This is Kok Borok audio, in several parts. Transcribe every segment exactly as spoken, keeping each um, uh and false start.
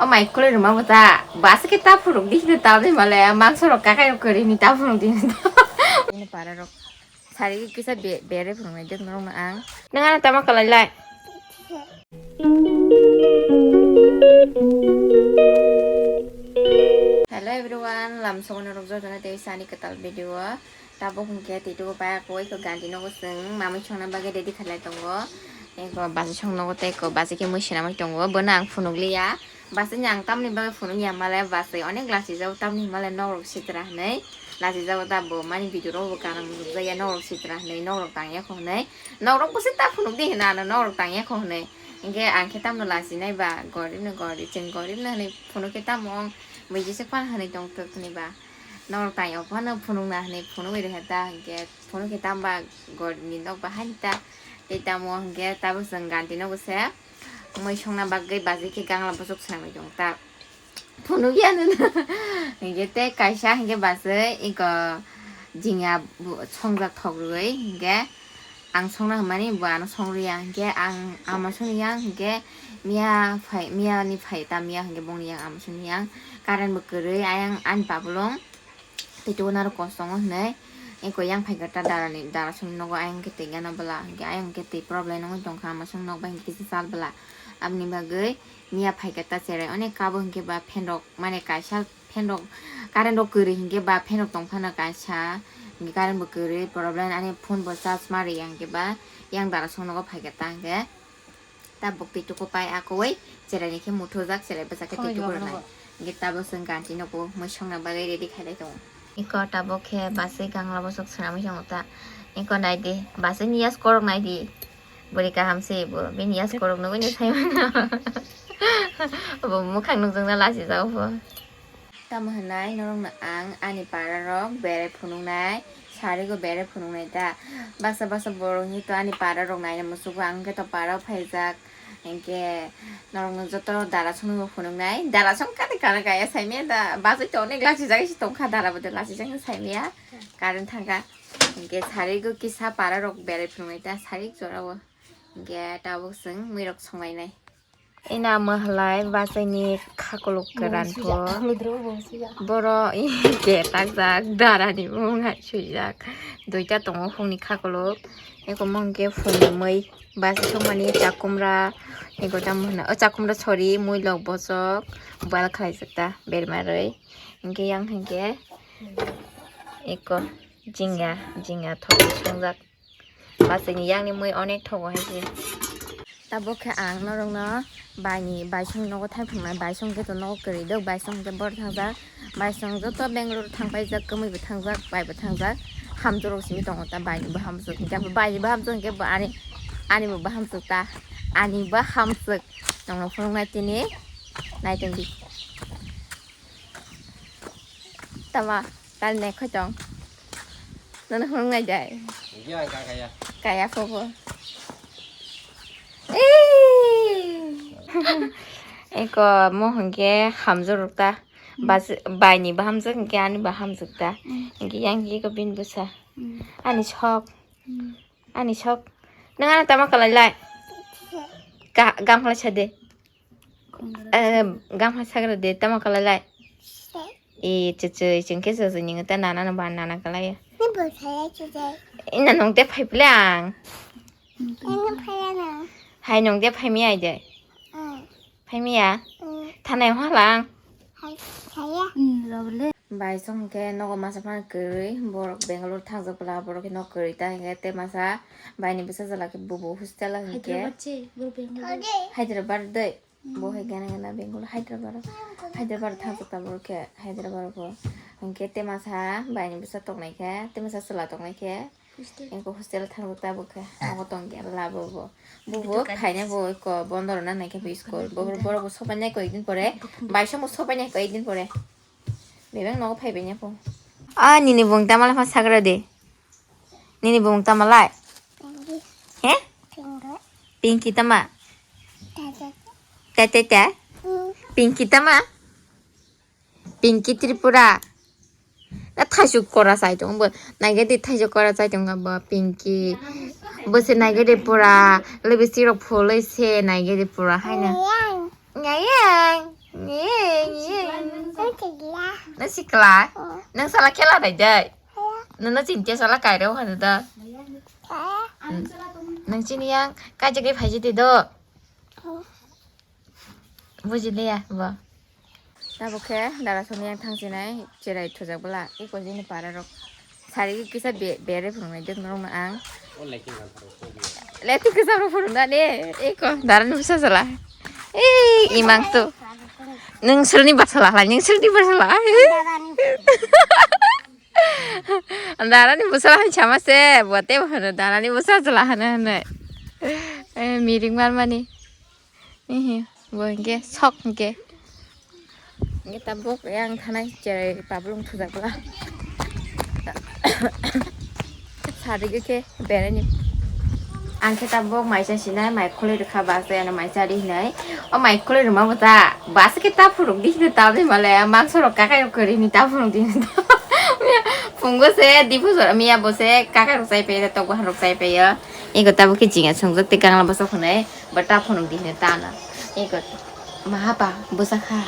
O mai kule ruma bata. Basa ke ta phuruk di hino ta de male. Mangso rok kakai rok kori ni ta phuruk di hino. Ini para rok. Sari kisa be-, bere phuruk nai dek norok na ang. Nang ana tama kalai lai. Hello everyone, lam sogo norok joto na tei sani kwtal video. Tabuk hwnkhe twi tugo pai ako iko ganti nogo chwng mamwi songna bagwi ready khlai tongo. Eko basi song nogo tei eko basi khe mui swnamwi tongo. Bono ang phunukliya. Basi ni ang tamni bagwi phunukya male basi onek lachijago tamni hwnmale nokrok sitra hwnwi. Lachijago ta bo mani video rok bo gana muchukjakya nokrok sitra hwnwi nokrok tangya kho hwnwi. Nokrok bwswk ta phunukdi hwnwi ano nokrok tangya kho hwnwi. Hinkhe ang khe tamno lachinai ba goribno gorib chwng goribno hwnwi phunukhe tamo wng bui jesa phano hwnwi tongthok hwnwi ba. Nokrok tangya phano phunukna hwnwi phunugwi rwkha ta, hinkhe phunukhe tamo ba gorni nok ba haini ta. Tei tamo hinkhe tabuk chwng ganti nogo se mui songna bagwi basi khe gangla bwswk swnamwi tongo ta. Phunukya nw. Hinkhe tei kaisa hinkhe basi iko jingya bu-, songjak thok rwwi hinkhe ang songna hwnmani bo ano song rwya hinkhe ang ama songni yang hinkhe miya phai, miya ni phai ta miya hinkhe bongni yang ama songni yang current bo kwrwi ayang ani babulung tei tugo naro kosongo hwnwi eko yang phaikha ta dara ni dara songni nogo ayang khe twi gana bwla hinkhe ayang khe twi problem wngwi tongkha ama songni nok bai hinkhe kisa sal bwla aboni bagwi miya phaikha ta cherai onek kabo hinkhe ba fan rok mane kaisa fan rok current rok kwrwi hinkhe ba fan rok tongphano kaisa hinkhe current bo kwrwi problem ani phone bo charge ma rwya hinkhe ba yang dara songnogo phaikha ta hinkhe tabuk twi tuku pai akoi cherai ni khe muthujak cherai bwsa khe twi tuku rwnai hinkhe tabuk chwng ganti nogo mui songna bagwi ready khailai tongo. Iko tabuk khe basi gangla bwswk swnamwi tongo ta iko naidi basi ni yas korok naidi. Bwrwi kaham se bo, bini yas korok nugwi no sai mano. Bo mwkhang nukjakna lachijago bo. Tamo hwnai norokno ang ani para rok berai phunuknai, sarigo berai phunuknai da. Baksa baksa borok ni to ani para rok naina musugo, ang khe to para o phaijak. Hinkhe norokno joto dara songno phunuknai, dara song kani kana kaya saimanya da. Bachai to onek lachijak isi tongkha, dara bo de lachijak no saimanya. Current thangkha. Hinkhe sarigo kisa para rok berai phunuknai ta sarik jora o. Hinkhe tabuk chwng muirok songlainai. Ina mwhalai bachaini khakolok kwran pho. Boro hinkhe takjak darani mung hai swijak. Duita tongo hukni khakolok. Eko mung khe phunui mui basi songmani chakumra. Eko tamo hwno, o chakumra sorry, muilok bosok boil khlaijak ta bermarwi. Hinkhe yang hinkhe eko jinga, jinga thok songjak. Bachai ni yang ni mui onek thogo hai se. Tabuk khe ang norok no bai ni baisong nogo thang thang nai, baisong khe to nogo kwrwi do, baisong khe bor thang jak, baisong joto Bangalore thang paijak, kwmwi bo thang jak, bai bo thang jak, hamjak rok simi tongo ta bai ni bo hamjak, hinkhe bai ni bo hamjak hinkhe bo ani, ani bo hamjak ta, ani bo hamjak. Nong no phunuk nai tini nai tong di. Tama, tal ne khotong. Nana hung ngai jai. Iya, kaya, kaya. Kaya popo. Eh. Eko mo hingke hamjak rok ta. Hmm. Bas, bai ni bo hamjak hingke ani bo hamjak ta. Hmm. Hingke yang hingke ko bin bwsa. Hmm. Ani sok. Hmm. Ani sok. Nang ano tama kalai lai. Ka, gam halai sade. Eh, gam hai sagra de tamo kala lai. E, chuchoi, chwng khe chuchoi ningo ta nana no ba nana kala ya. Ni bo saya chuchoi. Ina nong te phai phle ang. Ini phaya na. Hai nong te phai mi ai de. Ah. Phai mi ya. Mm. Thanai hwa lang. Hai, saya. Mm, lo le. Bai song khe nogo masa phano kwrwi, borok Bangalore thangjak bwla borok khe nok kwrwi ta hinkhe tei masa bai ni bwsa jala khe bubu hostel o hinkhe Hyderabad se, boro Bangalore. Hyderabad dei. Mm. Bo hai gana gana Bangalore, Hyderabad o. Hyderabad o thangjak ta borok khe Hyderabad o bo. Hinkhe tei masa bai ni bwsa tongnai khe, tei masa chwla tongnai khe. Hostel. Hinkhe hostel o thangjak ta bo khe. Nogo tong khe labo bo. Bo bo khaina bo ko bondo rwna nai khe bo school. Bo borok bo sopai nai ko ekdin pore. Bai song bo sopai nai ko ekdin pore. Bebak nogo phai bai ya po. Ah, nini bung tama lai pha sagra de. Nini bung tama lai? Pinky. He? Pinky. Pinky tama? Ta, ta, ta. Ta, ta, ta? Hmm. Pinky tama? Pinky Tripura. Na thaisu kora sai tong bo. Naigede thaisu kora sai tong bo Pinky. Bo se naigede pura. Lipstick rok phulai se naigede pura haina. Yang. Nyayang. Sikla, nang sala khela dai dai. Nang na chintia sala kairo hanu da. Nang chini yang kaje ke phaji de do. Bujiliya bo. Tabuk khe dara songni yang thangsinai cherai thujak bwla. Eko jini para rok. Sari kisa be-, bere phunuknai dek norokno ang. Leti kisa rok phunuknani. Eko darani bwsa sala. Ei, imang tu. Nung srni basala, nung srni basala. Darani bwsa hai sama se, bote bohano darani bwsa sala hano hano. Eh, miring mar mani. Ihi, bo hingke sok hingke. Hingke tabuk yang thanai cherai pablung thujak bwla. Sari ge khe berai ni. Ang khe tabuk mai cha sinai, mai khului rwkha bus bai ano mai cha ri hinai. O mai khului rwma bo ta bus khe ta phuruk di hinui ta bai male mangso rok kakai rok kwrwi hinui ta phuruk di hinui ta. Phungo se dipu jora miya bo se kakai rok chai paiya, tok bahan rok chai paiya. Ego tabuk khe jinga songjak tei gangla bwsok hinui. Bo ta phunuk di hinui ta na. Eko maha pa bwsa kha.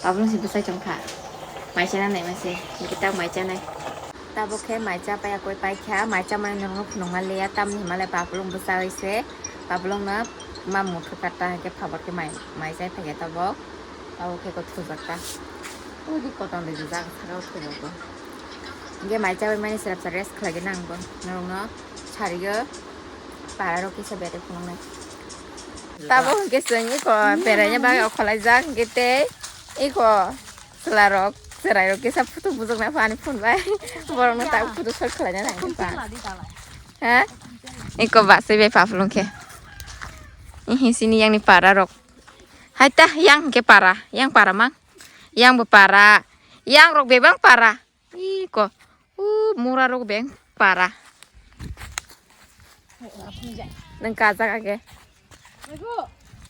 Pablung si bwsai chong kha. Mai cha na nai ma se. Hingke ta mai cha nai. Tabuk khe mai cha pai akoi pai kha. Mai cha mani norok phunuk ma le ya. Tamni hima le pablung bwsa oi se. Pablung no ma muthu kata hingke phabar khe mai, mai chai phai khe tabuk. Tabuk khe ko thujak ta. Udi koton de jujak saka o thujak bo. Hingke mai cha bai mani srap sa rest khlai gana ang bo. Norok no. Sarigo para rok kisa bere phunuknai. Tabo hingke chwng iko beraina bagwi okholaijak hingke tei iko chwla rok chwrai rok kisa photo bujoknai pha ani phone bai. Borok no tak photo shot khwlaina nang khe pa. Ha? Iko basai bai paphulung khe. Ihi sini yang ni para rok. Hai ta yang hingke para, yang para mang. Yang bo para. Yang rok bebang para. Iko. U mura rok beng para. Nang kajak age.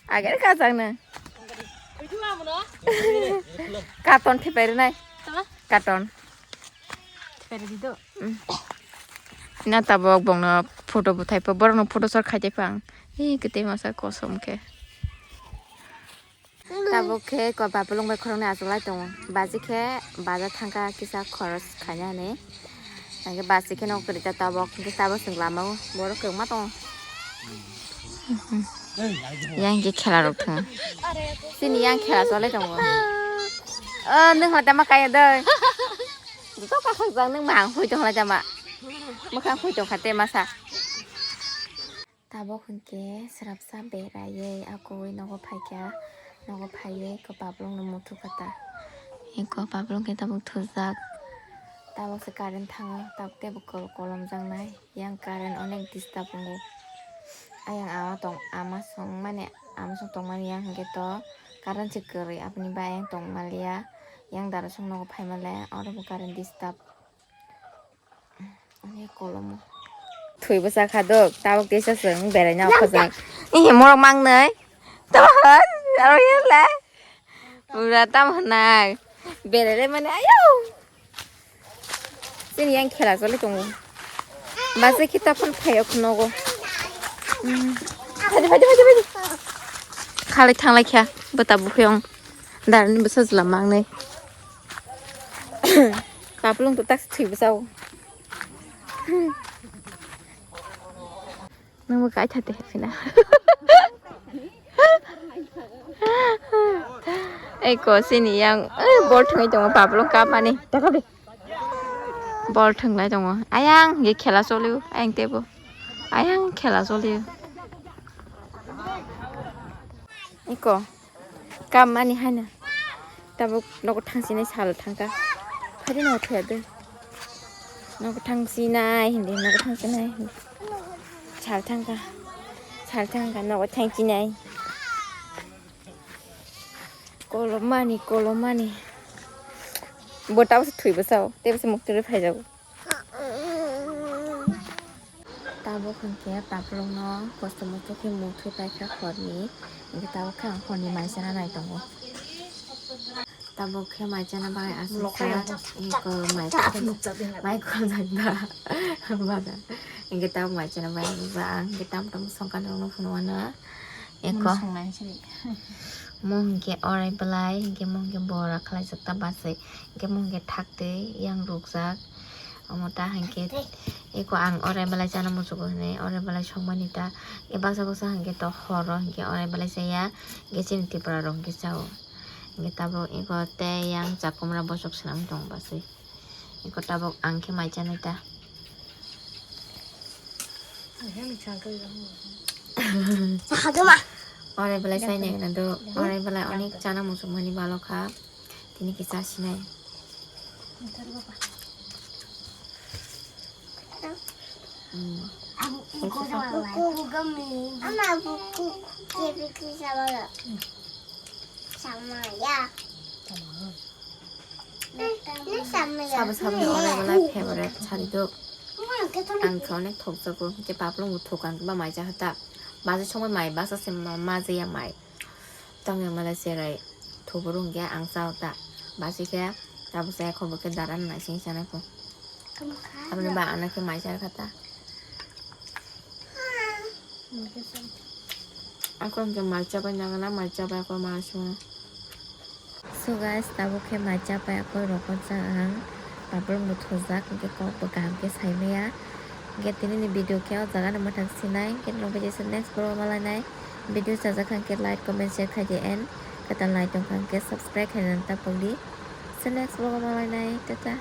Age kajak nang. Katon thepai rwnai. Katon. Na tabok bongno photo bwthai po borokno photo sor khai tei phang. Hi kwtwi masa kosom khe. Tabuk khe ko bapulung bai khoroknwi achuklai tongo. Baji khe baja thangkha kisa khoros khaina hinwi. Hwnkhe baji khe nok kwrwi ta tabuk, hwnkhe tabuk chwng lama o borok kwbangma tongo. Yang khe khela rok thwng. Chini yang khela cholai tongo. O nwng hota ma kaya doi. Joto kakhakjak nwng ma ang hui tongkhlai tama. Mwkhang hui tongkha te masa. Tabuk hwnkhe srapsa beraiwi akowi nogo phaikha, nogo phaiwi eko pablongno muthukha ta. Eko pablong khe tabuk thujak, tabuk se current thango, tabuk teibo kol-, kolomjaknai. Yang current onek disturb wngo. Ayang ama tong, ama song mani, ama song tongmani yang hwnkhe to current se kwrwi, aboni bai ayang tongmaliya. Yang dara song nogo phaimanle, oro bo current disturb. Ani kolomo. Thwi bwsa kha dok, tabuk tesa chwng beraina okhojak. Ihi morok mangnai. Tamo hwn, aro yele. Pura tamo hwnai. Berere mane ayo. Chini yang khela choli tongo. Mase kita phun phayo khnogo. Hmm. Phadi, phadi, phadi, phadi. Khalai thanglai kha. Bwta buphuyong. Darani bwsa jwla mangnai. Kapulung to tak thwi bwsao. Nangbo kai thate phina. Ei ko sini yang, eh, bol thwngwi tongo, Pablong kapmani. Takha de. Bol thwnglai tongo. Ayang ge khela cholio, ayang tebo. Ayang khela cholio. Iko. Kammani haino. Tabuk nogo thangsinai sal thangkha. Phari no thaya de. Nogo thangsinai hindi, nogo thangsinai hindi. Sal thangkha. Sal thangkha, nogo thangsinai. Kolomani, kolomani. Bo tabuk se thwi bwsao, tei bwse mukti rwi phaijago. Tabuk hwnkhe Pablongno kosto mosto khe muthwi paikha horni, hwnkhe tabuk khe ang horni mai chana nai tongo. Tabuk khe mai chana bagwi aswk eko mai, mai khorjakda bada. Hwnkhe tabuk mai chana bagwi bwsa ang hwnkhe tam tam songkha norokno phunukmano eko. Mo hinkhe orai belai, hinkhe mo hinkhe bora khlaijak ta baswi, hinkhe mo hinkhe thaktwi yang rukjak. Omo ta hinkhe eko ang orai belai chana muchugo hinwi, orai belai songmani ta. Hinkhe baksa baksa hinkhe to horo hinkhe orai belai chaya, hinkhe chini Tripura rok hinkhe chao. Hinkhe tabuk eko tei yang chakumra bosok swnam tong baswi. Eko tabuk ang khe mai chanai ta. Hagama. Orai belai sai nai na do. Orai belai onek chana muchung mani balo kha. Tini khe cha sinai. Ama buku kebi kisa balo. Sama ya. Sabo sabo ni orai belai favorite sari do. Ang khe onek thokjago, je paplung bo thok ang ba mai ja hata. Baji songwi mai basa se ma, ma je ya mai. Tang ya mala serai. Thoboro hwnkhe ang chao ta. Baji khe tabuk sa ya khobo khe dara nai sing sana ko. Aboni ba ana khe mai ja kha ta. Ako hwnkhe mai chabai nangna, mai chabai ako ma sung. So guys, tabuk khe mai chabai ako rokot jak ang. Paplung bo thojak, hwnkhe kok bo kaham khe sai maya. Hwnkhe tini ni video khe o jaga no mwthang sinai, hwnkhe nokbe jesa next vlog o malainai. Video chajak kha hwnkhe like, comment, share khai di and kwtal nai tong kha hwnkhe subscribe khai nang ta pokdi. So next vlog o malainai, tata.